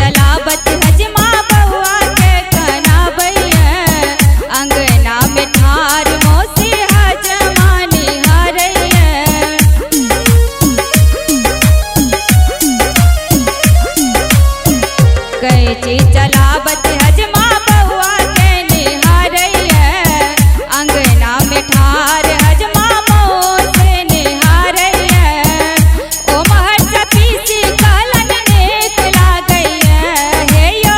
चलावत हजमा बउआ के कनाबैया, अंगना में ठार मौसी हजमा निहारैया। कैची चलावत हजमा बउआ के निहारैया, अंगना में ठार हजमा मौसी निहारैया। ओ महर से पीसी कहलन नेक लागैया, हे यो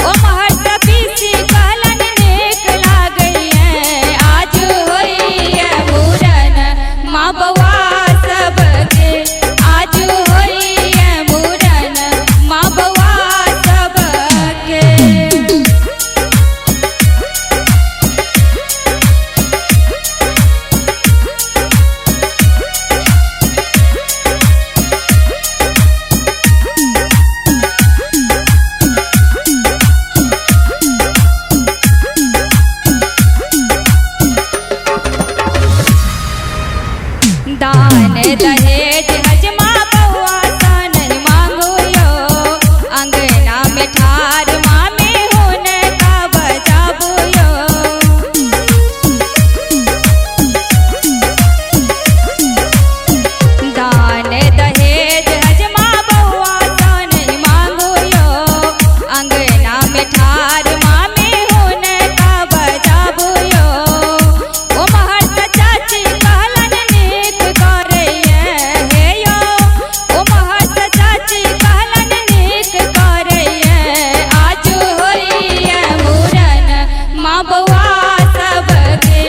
ओ महर से पीसी कहलन नेक लागैया। आज होइए मूड़न माँ बउआ सबके, आज होइए मूड़न माँ बउआ सबके। दान दहेज हजमा बउआ सँ नहीं मांगो यो, अंगना में ठार मामी हुनका बजाबो यो। दान दहेज हजमा बउआ सँ नहीं मांगो यो, अंगना में ठार मामी हुनका बजाबो यो। ओ महर से चाची कहलन नेक करैया, हे यो ओ महर से चाची कहलन नेक करैया। आज होइए मूड़न माँ बउआ सबके,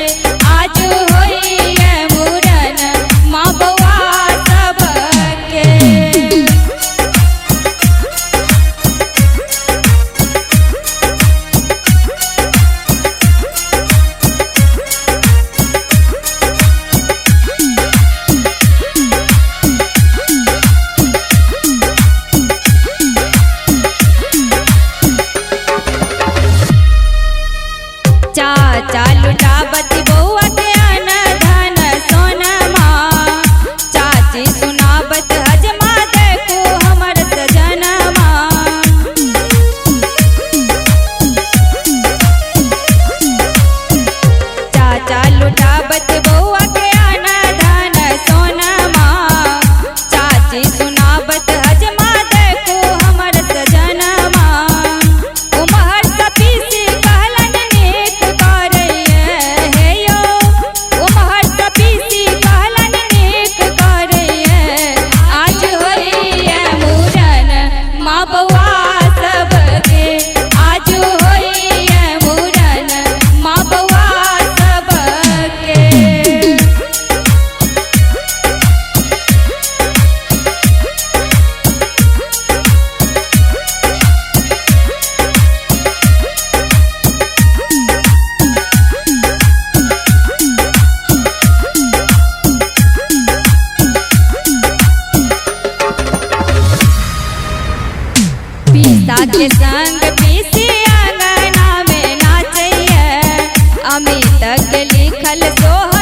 आज होइए मूड़न माँ बउआ सबके। चाचा लुटावत बउआ के अन धन सोनमा, चाची सुनावत हजमा देखो हमर सजनमा। चाचा लुटावत बउआ के अन धन सोनमा, चाची सुनावत हजमा देखो हमर सजनमा। ओ महर से पीसी कहलन नेक करैया, हे यो ओ महर से पीसी कहलन नेक करैया। आज होइए मूड़न माँ बउआ सबके, आज होइए मूड़न माँ बउआ सबके। पीसा के संग पीसी अंगना में नाचैया, अमित के लिखल सोहर